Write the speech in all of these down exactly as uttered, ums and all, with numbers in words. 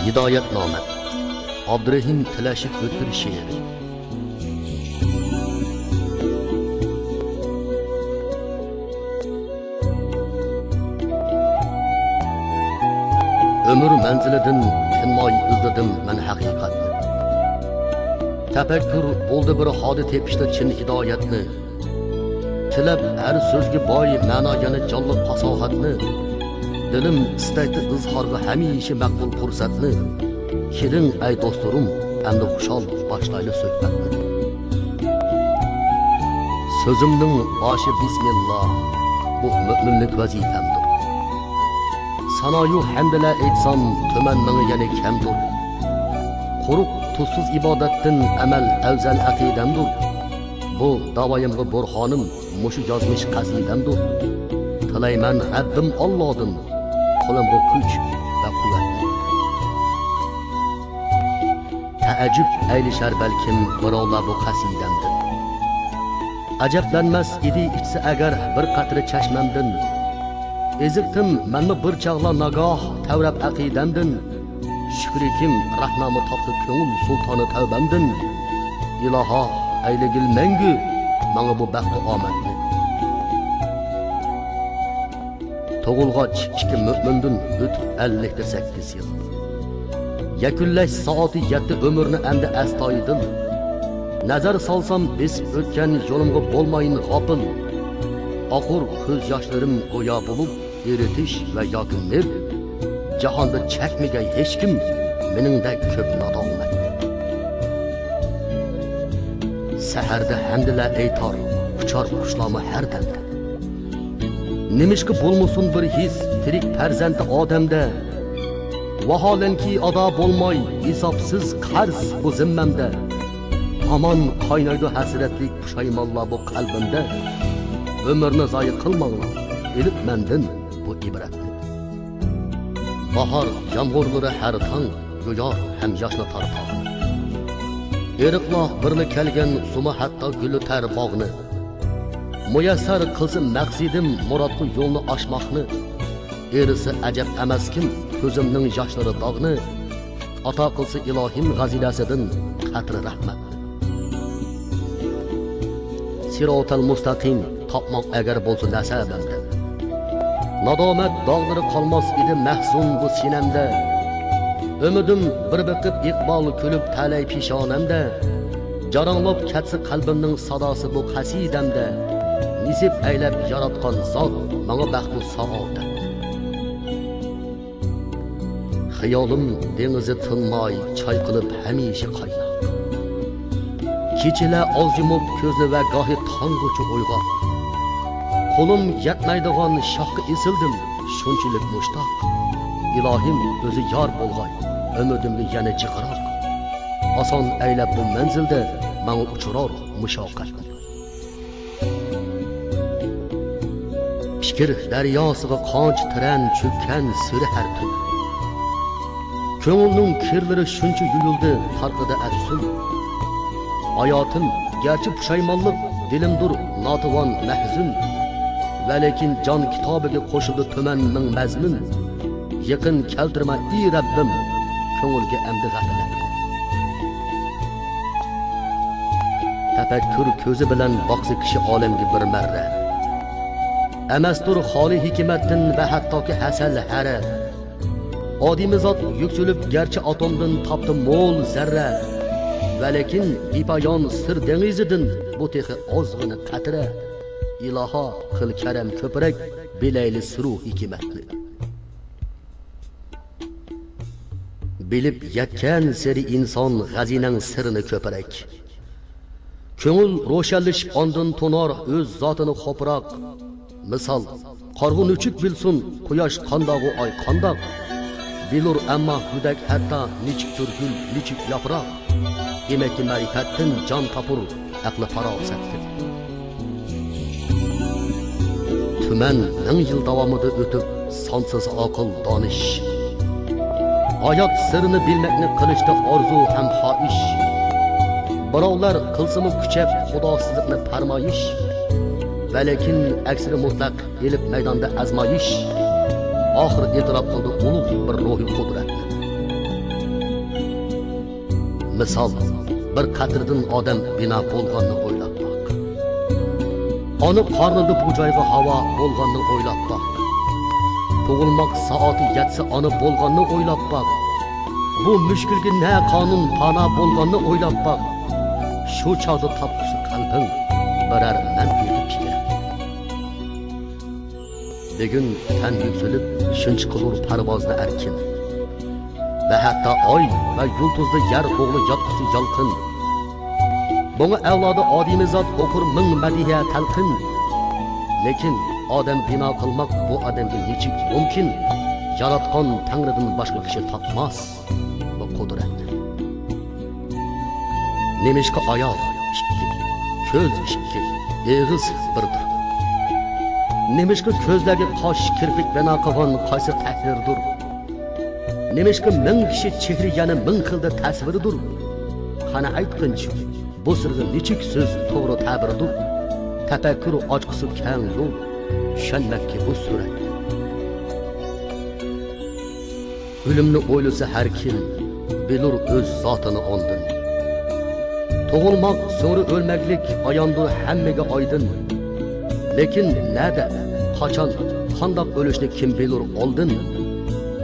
ھىدايەتنامە. ئابدۇرېھىم تىلەشىپ ئۆتكۈر شېئىرى. ئۆمۈر مەنزىلىدىن تىنماي ئىزلىدىم مەن ھەقىقەتنى. تەپەككۇر بولدى بىر ھادى تېپىشتا چىن ھىدايەتنى. تىلەپ ھەر سۆزگە باي مەنا يەنە جانلىق پاساھەتنى. دىلىم ئىستەكتە ئىزھارغا ھەمىشە مەقبۇل پۇرسەتنى. كېلىڭ ئەي دوستلىرىم، ئەمدى خۇشال باشلايلى سۆھبەتنى. سۆزۈمنىڭ باشى بىسمىللا، بۇ مۆمىنلىك ۋەزىپەمدۇر. سانايۇ ھەمدىلە ئېيتسام، تۈمەن مېڭە يەنە كەمدۇر. قۇرۇق تۇزسىز ئىبادەتتىن ئەمەل ئەۋزەل ئەقىدەمدۇر. بۇ داۋايىمغا بۇرھانىم مۇشۇ يازمىش قەسىدەمدۇر. تىلەيمەن رەببىم ئاللادىن، قولۇمغا كۈچ ۋە قۇۋۋەتنى. تەئەججۈپ ئەيلىشەر بەلكىم بىراۋلار بۇ قەسىدەمدىن. ئەجەبلەنمەس ئىدى ئىچسە ئەگەر بىر قەترە چەشمەمدىن. ئېزىقتىم مەنمۇ بىر چاغلار ناگاھ تەۋرەپ ئەقىدەمدىن. شۈكرىكىم رەھنامۇ تاپتى كۆڭۈل سۇلتانى تەۋبەمدىن. ئىلاھا، ئەيلىگىل مەڭگۈ ماڭا بۇ بەختۇ ئامەتنى. تۇغۇلغاچ ئىككى مۆمىندىن ئۆتۈپ ئەللىكتە سەككىز يىل. يەكۈنلەش سائىتى يەتتى ئۆمۈرنى ئەمدى ئەستايىدىل. نەزەر سالسام بېسىپ ئۆتكەن يولۇمغا بولمايىن غاپىل. ئاقۇر كۆز ياشلىرىم گويا بولۇپ ئېرىتىش ۋە ياكى نېرىپ. جاھاندا چەكمىگەي ھېچكىم مېنىڭدەك كۆپ نادامەتنى. سەھەردە ھەمدىلە ئېيتار، ئۇچار قۇشلارمۇ ھەر دەمدە. نېمىشقا بولمىسۇن بىر ھېس تىرىك پەرزەنتى ئادەمدە؟ ۋاھالەنكى ئادا بولماي ھېسابسىز قەرز بۇ زىممەمدە. ھامان قاينايدۇ ھەسرەتلىك پۇشايمانلار بۇ قەلبىمدە. ئۆمۈرنى زايە قىلماڭلار، ئېلىپ مەندىن بۇ ئىبرەتنى. باھار يامغۇرلىرى ھەر تاڭ يۇيار ھەم ياشنىتار تاغنى. ئېرىقلار بىرلا كەلگەن سۇمۇ ھەتتا گۈللىتەر باغنى. مۇيەسسەر قىلسا مەقسىتىم مۇرادقا يولنى ئاچماقنى. ئېرىسە ئەجەب ئەمەسكىن كۆزۈمنىڭ ياشلىرى داغنى. ئاتا قىلسا ئىلاھىم غەزىنەسىدىن قەترە رەھمەتنى. سىراتەل مۇستەقىم تاپماق ئەگەر بولسا نەسەبەمدە. نادامەت داغلىرى قالماس ئىدى مەھزۇن بۇ سىنەمدە. ئۈمىدىم بىر بېقىپ ئىقبال كۈلۈپ تەلەي پېشانەمدە. جاراڭلاپ كەتسە قەلبىمنىڭ ساداسى بۇ قەسىدەمدە. نېسىپ ئەيلەپ ياراتقان زات ماڭا بەختۇ سائادەتنى. خىيالىم دېڭىزى تىنماي چايقىلىپ ھەمىشە قايناق. كېچىلەر ئاز يۇمۇپ كۆزنى ۋە گاھى تاڭغىچە ئويغاق. قولۇم يەتمەيدىغان شاخقا ئېسىلدىم، شۇنچىلىك مۇشتاق. ئىلاھىم ئۆزى يار بولغاي، ئۈمىدىمگە يەنە جىقراق. ئاسان ئەيلەپ بۇ مەنزىلدە ماڭا ئۇچرار مۇشەققەتنى. پىكىر دەرياسىغا قانچە تىرەن چۆككەن سىرى ھەر تۈن. كۆڭۈلنىڭ كىرلىرى شۇنچە يۇيۇلدى تارقىدى ئەپسۇن. ھاياتىم گەرچە پۇشايمانلىق، دىلىمدۇر ناتىۋان مەھزۇن. ۋەلىكىن جان كىتابىگە قوشۇلدى تۈمەن مىڭ مەزمۇن. يېقىن كەلتۈرمە ئى رەببىم، كۆڭۈلگە ئەمدى غەپلەت. تەپەككۇر كۆزى بىلەن باقسا كىشى ئالەمگە بىر مەررە. ئەمەستۇر خالىي ھېكمەتتىن ۋە ھەتتاكى ھەسەل ھەرە. ئادىمىزات يۈكسىلىپ گەرچە ئاتومدىن تاپتى مول زەررە. ۋەلىكىن بىپايان سىر دېڭىزىدىن بۇ تېخى ئازغىنە قەترە. ئىلاھا، قىل كەرەم كۆپرەك، بىلەيلى سىرۇ ھېكمەتنى. بىلىپ يەتكەنسېرى ئىنسان غەزىنەڭ سىرىنى كۆپرەك. كۆڭۈل روشەنلىشىپ ئاندىن تونار ئۆز زاتىنى خوپراق. مىسال، قارىغۇ نۆچۈك بىلسۇن، قۇياش قانداغۇ، ئاي قانداق. بىلۇر ئەمما گۈدەك ھەتتا نېچۈكتۇر گۈل، نېچۈك ياپراق. ئېمەككە مەرىپەتتىن جان تاپۇر، ئەقلى پاراسەتتىن. تۈمەن مىڭ يىل داۋامىدا ئۆتۈپ سانسىز ئاقىل دانىش. ھايات سىرىنى بىلمەكنى قىلىشتا ئارزۇ ھەم خاھىش. بىراۋلار قىلسىمۇ كۈچەپ خۇداسىزلىقنى پەرمايىش، ۋەلىكىن ئەكسىدە مۇتلەق ئېلىپ مەيداندا ئازمايىش، ئاخىر ئېتىراپ قىلدى ئۇلۇغ بىر روھىي قۇدرەتنى. مىسال، بىر قەترىدىن ئادەم بىنا بولغاننى ئويلاپ باق. ئانا قارنىدا بۇ جايغا ھاۋا بولغاننى ئويلاپ باق. تۇغۇلماق سائىتى يەتسە ئانا بولغاننى ئويلاپ باق. بۇ مۈشكۈلگە نە قانۇن پانا بولغاننى ئويلاپ باق. شۇ چاغدا تاپقۇسى قەلبىڭ بىرەر مەنپىي پىكىر. بۈگۈن تەن يۈكسىلىپ، شۇنچە قىلۇر پەرۋازدا ئەركىن. ۋە ھەتتا ئاي ۋە يۇلتۇزدا يەر ئوغلى ياپقۇسى يالقىن. بۇڭا ئەۋلادى ئادىمىزات ئوقۇر مىڭ مەدھىيە تەلقىن. لېكىن ئادەم بىنا قىلماق بۇ ئادەمگە نېچۈك مۇمكىن؟ ياراتقان تەڭرىدىن باشقا كىشى تاپماس بۇ قۇدرەتنى. نېمىشقا ئاياغ ئىككى، كۆز ئىككى، ئېغىز بىردۇر؟ نېمىشقا كۆزلەرگە قاش، كىرپىك بىنا قىلغان قايسى تەھرىردۇر؟ نېمىشقا مىڭ كىشى چېھرى يەنە مىڭ خىلدا تەسۋىرىدۇر؟ قانا ئېيتقىنچە، بۇ سىرغا نېچۈك سۆز توغرا تەبىردۇر؟ تەپەككۇر ئاچقۇسى كەڭ يول، چۈشەنمەككە بۇ سۈرەتنى. ئۆلۈمنى ئويلىسا ھەر كىم، بىلۇر ئۆز زاتىنى ئاندىن. تۇغۇلماق، سوڭرا ئۆلمەكلىك ئاياندۇر ھەممىگە ئايدىن. لېكىن نەدە، قاچان، قانداق ئۆلۈشنى كىم بىلۇر ئالدىن؟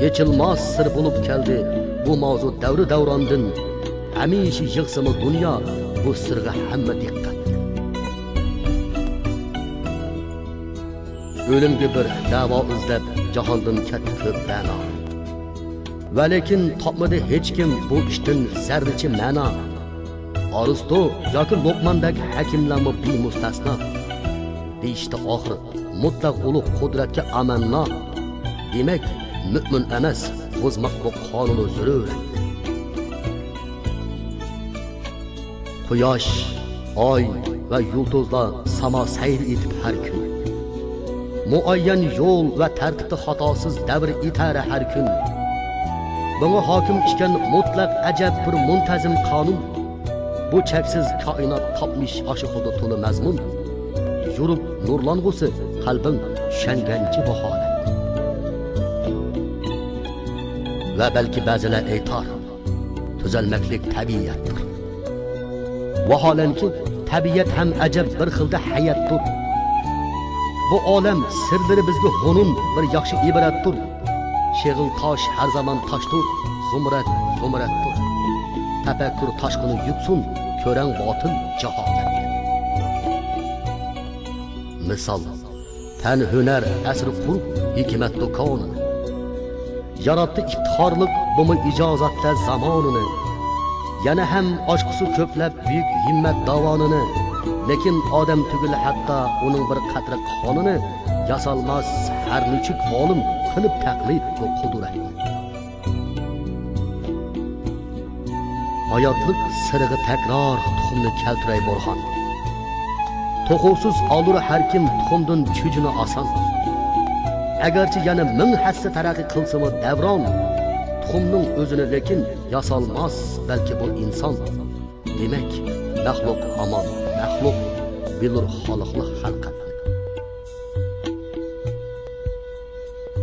ئېچىلماس سىر بولۇپ كەلدى بۇ ماۋزۇ دەۋرى دەۋراندىن. ھەمىشە يىغسىمۇ دۇنيا بۇ سىرغا ھەممە دىققەتنى. ئۆلۈمگە بىر دەۋا ئىزدەپ، جاھاندىن كەتتى كۆپ بەنا. ۋەلىكىن تاپمىدى ھېچكىم بۇ ئىشتىن زەررىچە مەنا. ئارستو ياكى لوقماندەك ھەكىملەرمۇ بىمۇستەسنا. دېيىشتى ئاخىر مۇتلەق ئۇلۇغ قۇدرەتكە ئامەننا. دېمەك، مۆمىن ئەمەس بۇزماق بۇ قانۇنى زۆرۈر. قۇياش، ئاي ۋە يۇلتۇزلار ساما سەير ئېتىپ ھەر كۈن. مۇئەييەن يول ۋە تەرتىپتە خاتاسىز دەۋر ئېتەر ھەر كۈن. بۇڭا ھاكىم ئىكەن مۇتلەق ئەجەب بىر مۇنتەزىم قانۇن. بۇ چەكسىز كائىنات تاپمىش ئاشۇ خىلدا تولا مەزمۇن. يورۇپ نۇرلانغۇسى قەلبىڭ چۈشەنگەنچە بۇ ھالەتنى. ۋە بەلكى بەزىلەر ئېيتار، تۈزەلمەكلىك تەبىئەتتۇر. ۋاھالەنكى، تەبىئەت ھەم ئەجەب بىر خىلدا ھەيەتتۇر. بۇ ئالەم سىرلىرى بىزگە ھۇنۇن بىر ياخشى ئىبرەتتۇر. شېغىل تاش ھەر زامان تاشتۇر، زۇمرەت زۇمرەتتۇر. تەپەككۇر تاشقىنى يۇتسۇن، كۆرەڭ باتىل جاھالەتنى. مىسال، پەن ھۈنەر ئەسىرى قۇرۇپ ھېكمەت دۇكانىنى. ياراتتى ئىپتىخارلىق بۇمۇ ئىجازەتلەر زامانىنى. يەنە ھەم ئاچقۇسى كۆپلەپ بۈيۈك ھىممەت داۋانىنى. لېكىن ئادەم تۈگۈل ھەتتا ئۇنىڭ بىر قەترە قانىنى ياسالماس ھەر نېچۈك ئالىم قىلىپ تەقلىد بۇ قۇدرەتنى. ھاياتلىق سىرىغا تەكرار تۇخۇمنى كەلتۈرەي بورھان. توخۇسىز ئالۇر ھەر كىم تۇخۇمدىن چۈجىنى ئاسان. ئەگەرچە يەنە مىڭ ھەسسە تەرەققىي قىلسىمۇ دەۋران، تۇخۇمنىڭ ئۆزىنى لېكىن ياسالماس بەلكى بۇ ئىنسان. دېمەك، مەخلۇق ھامان مەخلۇق، بىلۇر خالىقلا خەلقەتنى.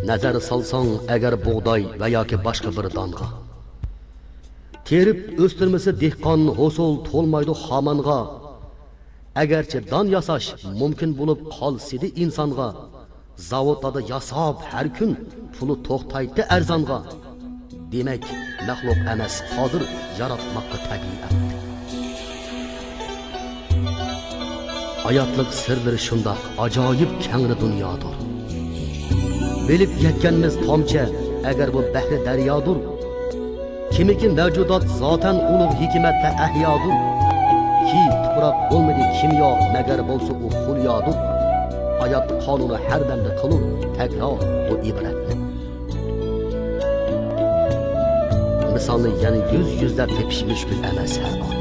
نەزەر سالساڭ ئەگەر بۇغداي ۋە ياكى باشقا بىر دانغا، تېرىپ ئۆستۈرمىسە دېھقان ھوسۇل تولمايدۇ خامانغا. ئەگەرچە دان ياساش مۇمكىن بولۇپ قالسىدى ئىنسانغا، زاۋۇتلاردا ياساپ ھەر كۈن پۇلى توختايتتى ئەرزانغا. دېمەك، مەخلۇق ئەمەس قادىر ياراتماققا تەبىئەتنى. ھاياتلىق سىرلىرى شۇنداق ئاجايىپ كەڭرى دۇنيادۇر. بىلىپ يەتكەنمىز تامچە، ئەگەر بۇ بەھرى دەريادۇر. كىمىكى مەۋجۇدات زاتەن ئۇلۇغ ھېكمەتتە ئەھيادۇر. كى تۇپراق بولمىدى كىميا، مەگەر بولسا ئۇ خۇليادۇر. ھايات قانۇنى ھەر دەمدە قىلۇر تەكرار بۇ ئىبرەتنى. مىسالنى يەنە يۈز يۈزلەپ تېپىش مۈشكۈل ئەمەس ھەر ئان.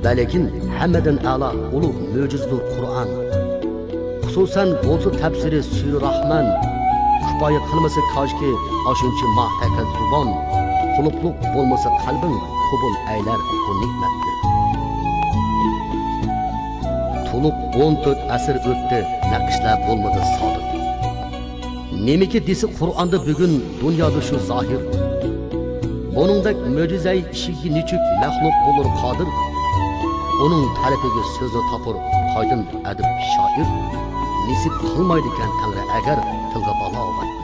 ۋەلىكىن ھەممىدىن ئەلا ئۇلۇغ مۆجىزىدۇر قۇرئان. خۇسۇسەن بولسا تەپسىرى سۈرە راھمان. كۇپايە قىلمىسا كاشكى ئاشۇنچە ماھ تەكەززۇبان. قۇلۇپلۇق بولمىسا قەلبىڭ، قوبۇل ئەيلەر بۇ نېمەتنى. تولۇق ئون تۆت ئەسىر ئۆتتى، نەقىشلەر بولمىدى سادىر. نېمىكى دېسە قۇرئاندا بۈگۈن دۇنيادا شۇ زاھىر. بۇنىڭدەك مۆجىزەي ئىشىككە نېچۈك مەخلۇق بولۇر قادىر. ئۇنىڭ تەلىپىگە سۆزنى تاپۇر قايدىن ئەدىب شائىر. نېسىپ قىلمايدىكەن تەڭرى ئەگەر تىلغا بالاغەتنى.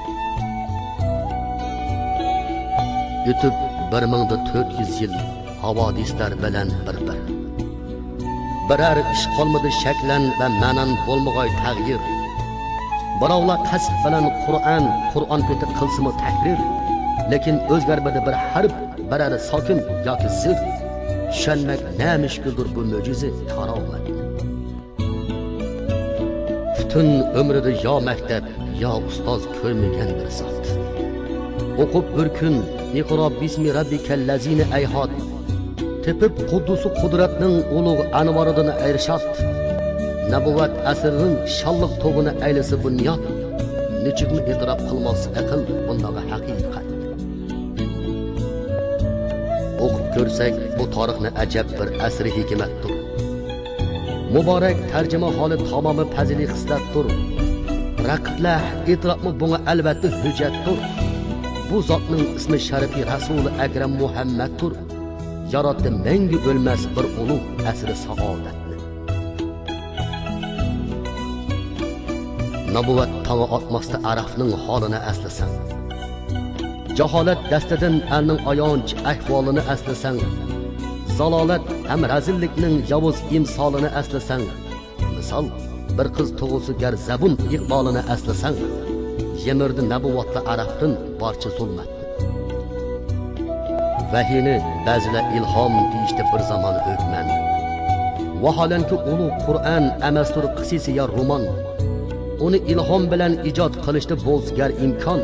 ئۆتۈپ بىر مىڭدا تۆت يۈز يىل، ھاۋادىسلار بىلەن بىر-بىر. بىرەر ئىش قالمىدى شەكلەن ۋە مەنان بولمىغاي تەغيىر. بىراۋلار قەسىد بىلەن قۇرئان، قۇرئان پېتى قىلسىمۇ تەھرىر. لېكىن ئۆزگەرمىدى بىر ھەرپ، بىرەر ساكىن ياكى زىر. چۈشەنمەك نە مۈشكۈلدۇر بۇ مۆجىزە كارامەتنى. پۈتۈن ئۆمرىدە يا مەكتەپ، يا ئۇستاز كۆرمىگەن بىر زات. ئوقۇپ بىر كۈن، «ئىقرا بىسمى رەببىكەللەزىنى ئەيھات.» تېپىپ قۇددۇسى قۇدرەتنىڭ ئۇلۇغ ئەنۋارىدىن ئەرشاد. نەبۇۋۋەت ئەسرىنىڭ شانلىق تۇغىنى ئەيلىسە بۇنياد. نېچۈكمۇ ئېتىراپ قىلماس ئەقىل بۇنداق ھەقىقەت. ئوقۇپ كۆرسەك، بۇ تارىخنى ئەجەب بىر ئەسىرى ھېكمەتتۇر. مۇبارەك تەرجىمىھالى تامامى پەزىلىي خىسلەتتۇر. رەقىبلەر ئېتىراپمۇ بۇڭا ئەلۋەتتە ھۆججەتتۇر. بۇ زاتنىڭ ئىسمى شەرىپى رەسۇلى ئەكرەم مۇھەممەدتۇر. ياراتتى مەڭگۈ ئۆلمەس بىر ئۇلۇغ ئەسرى سائادەتنى. نەبۇۋۋەت تاڭى ئاتماستا ئەرەبنىڭ ھالىنى ئەسلىسەڭ. جاھالەت دەستىدىن ئەلنىڭ ئايانچ ئەھۋالىنى ئەسلىسەڭ. زالالەت ھەم رەزىللىكنىڭ ياۋۇز ئىمسالىنى ئەسلىسەڭ. مىسال، بىر قىز تۇغۇلسا گەر زەبۇن ئىقبالىنى ئەسلىسەڭ. يىمىردى نەبۇۋۋەتلەر ئەرەبتىن بارچە زۇلمەتنى. ۋەھىينى بەزىلەر ئىلھام دېيىشتى بىر زامان ھۆكمەن. ۋاھالەنكى، ئۇلۇغ قۇرئان ئەمەستۇر قىسسىسى يا رومان. ئۇنى ئىلھام بىلەن ئىجاد قىلىشتا بولسا گەر ئىمكان.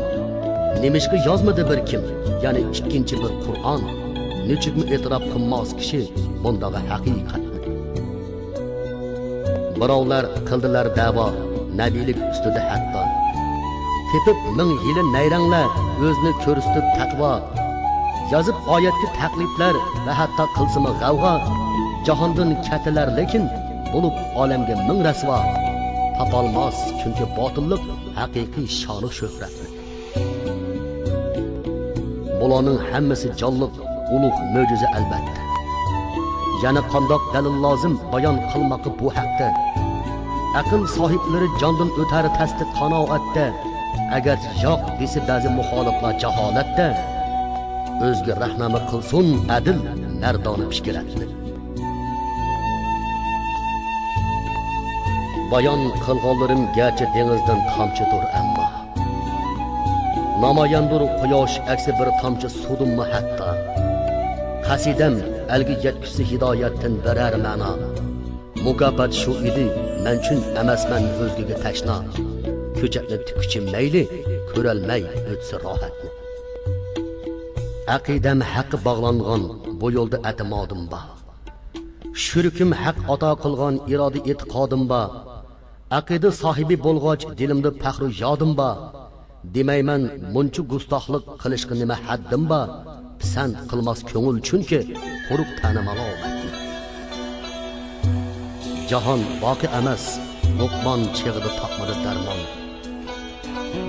نېمىشقا يازمىدى بىر كىم، يەنى ئىككىنچى بىر قۇرئان؟ نېچۈكمۇ ئېتىراپ قىلماس كىشى بۇنداق ھەقىقەتنى؟ بىراۋلار قىلدىلار دەۋا نەبىيلىك ئۈستىدە ھەتتا. تېپىپ مىڭ ھىيلە نەيرەڭلەر ئۆزىنى كۆرسىتىپ تەقۋا. يازىپ ئايەتكە تەقلىدلەر ۋە ھەتتا قىلسىمۇ غەۋغا. جاھاندىن كەتتىلەر لېكىن، بولۇپ ئالەمگە مىڭ رەسۋا. تاپالماس چۈنكى باتىللىق ھەقىقىي شانۇ شۆھرەتنى. بۇلارنىڭ ھەممىسى جانلىق ئۇلۇغ مۆجىزە ئەلۋەتتە. يەنە قانداق دەلىل لازىم بايان قىلماققا بۇ ھەقتە؟ ئەقىل ساھىبلىرى جاندىن ئۆتەر تەستە قانائەتتە. ئەگەرچە ياق دېسە بەزى مۇخالىپلار جاھالەتتە، ئۆزىگە رەھنامە قىلسۇن ئەدىل، مەردانە پىكىر ئەتنى. بايان قىلغانلىرىم گەرچە دېڭىزدىن تامچىدۇر، ئەمما ناماياندۇر قۇياش ئەكسى بىر تامچە سۇدىنمۇ ھەتتا. قەسىدەم ئەلگە يەتكۈزسە ھىدايەتتىن بىرەر مەنا. مۇكاپات شۇ ئىدى مەن ئۈچۈن، ئەمەسمەن ئۆزگىگە تەشنا. كۆچەتنى تىككۈچە مەيلى، كۆرەلمەي ئۆتسە راھەتنى. ئەقىدەم ھەققە باغلانغان، بۇ يولدا ئەتىمادىم بار. شۈرىكىم ھەق ئاتا قىلغان، ئىرادە ئېتىقادىم بار. ئەقىدە ساھىبى بولغاچ، دىلىمدا پەخرۇ يادىم بار. دېمەيمەن مۇنچە گۇستاخلىق قىلىشقا نېمە ھەددىم بار؟ پىسەنت قىلماس كۆڭۈل چۈنكى، قۇرۇق تەنە مالامەتنى. جاھان باقى ئەمەس، لوقمان چېغىدا تاپمىدى دەرمان.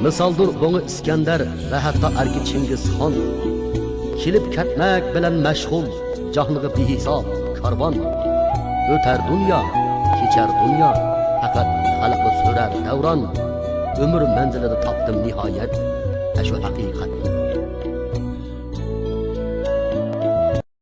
مىسالدۇر بۇڭا ئىسكەندەر ۋە ھەتتا ئەركە چىڭگىزخان. كېلىپ كەتمەك بىلەن مەشغۇل جاھانغا بىھېساب كارۋان. ئۆتەر دۇنيا، كېچەر دۇنيا، پەقەت خەلقنى سۈرەر دەۋران. ئۆمۈر مەنزىلىدە تاپتىم نىھايەت ئەشۇ ھەقىقەتنى.